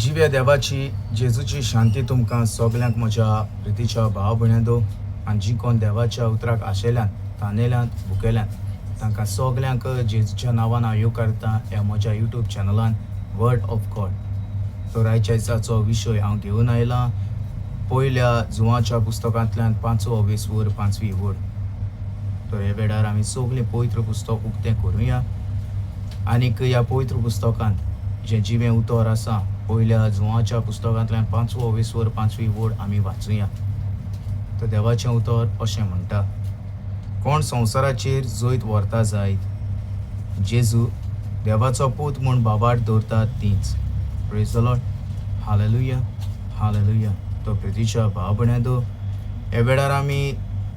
जिव्या देवाची जेजूची शांती तुमकां सगल्यांक म्हज्या प्रितीच्या भाव भयणांनो आनी जी कोण देवाच्या उतराक आशेल्यान तानेल्यान भुकेल्यान तांकां सगल्यांक जेजूच्या नांवान हांव येवकारता ह्या म्हज्या युट्यूब चॅनलान वर्ड ऑफ गॉड. तर आयच्या दिसाचो विशय हांव घेवन आयला पयल्या जुवाच्या पुस्तकांतल्यान पांचवो वेसवूर पांचवी वड. तर ह्या वेळार आमी सगळीं पवित्र पुस्तक उक्तें करुया आनीक ह्या पवित्र पुस्तकांत जें जिवें उतर आसा पयल्या जुवाच्या पुस्तकांतल्यान पांचवो वेसवर पांचवी वड आमी वाचुया. तर देवाचें उतर अशें म्हणटा, कोण संवसाराचेर जैत व्हरता जायत, जेजू देवाचो पूत म्हूण बाबार दवरतात तींच. Praise the Lord, hallelujah, hallelujah. तो प्रितीच्या भाव भयणांनो, ह्या वेळार आमी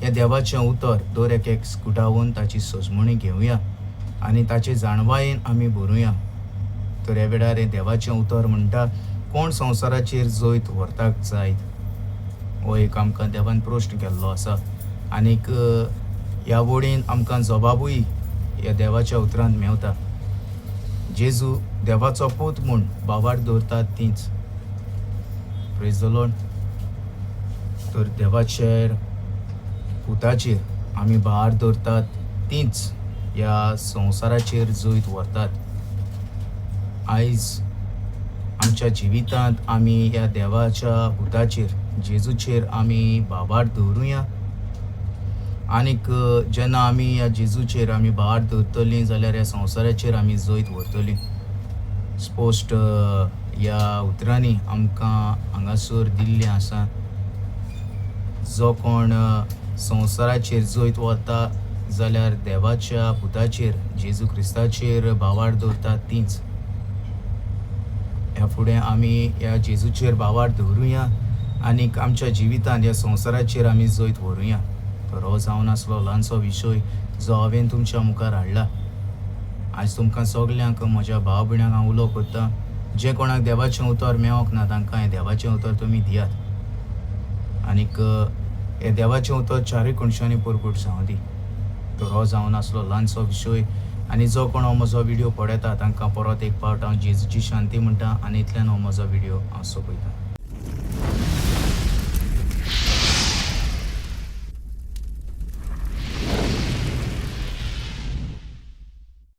हें देवाचें उतर दर एक एक स्कुटावन ताची सजमणी घेवया आनी ताचे जाणवायेन आमी भरुया. तर ह्या वेळार हें देवाचें उतर म्हणटा, कोण संवसाराचेर जैत व्हरताक जायत, हो एक आमकां देवान प्रश्न केल्लो आसा आनीक ह्या वडीन आमकां जबाबूय ह्या देवाच्या उतरांत मेवता. जेजू देवाचो पूत म्हूण बाबार दवरतात तींच. Praise the Lord. तर देवाचेर पुताचेर आमी भार दवरतात तींच ह्या संवसाराचेर जैत व्हरतात. आयज आमच्या जिवितांत आमी ह्या देवाच्या पुताचेर जेजूचेर आमी भावार दवरुया आनीक जेन्ना आमी ह्या जेजूचेर आमी भार दवरतलीं जाल्यार ह्या संवसाराचेर आमी जैत व्हरतलीं. स्पश्ट ह्या उतरांनी आमकां हांगासर दिल्लें आसा, जो कोण संवसाराचेर जैत व्हरता जाल्यार देवाच्या पुताचेर जेजू क्रिस्ताचेर भावार दवरता तींच. ह्या फुडें आमी ह्या जेजूचेर भावार दवरुया आनीक आमच्या जिवितांत ह्या संवसाराचेर आमी जैत व्हरुया. तर हो जावन आसलो ल्हानसो विशय जो हांवें तुमच्या मुखार हाडला. आयज तुमकां सगल्यांक म्हज्या भाव भयणांक हांव उलो करता, जे कोणाक देवाचें उतर मेवोंक ना तांकां हें देवाचें उतर तुमी दियात आनीक हें देवाचें उतर चारूय कोनशांनी परकट जावं दी. तर हो जावन आसलो ल्हानसो विशय आनी जो कोण हो म्हजो व्हिडियो पळयता तांकां परत एक फावट हांव जेजूची शांती म्हणटा आनी इतल्यान हो म्हजो व्हिडियो हांव सोंपयता.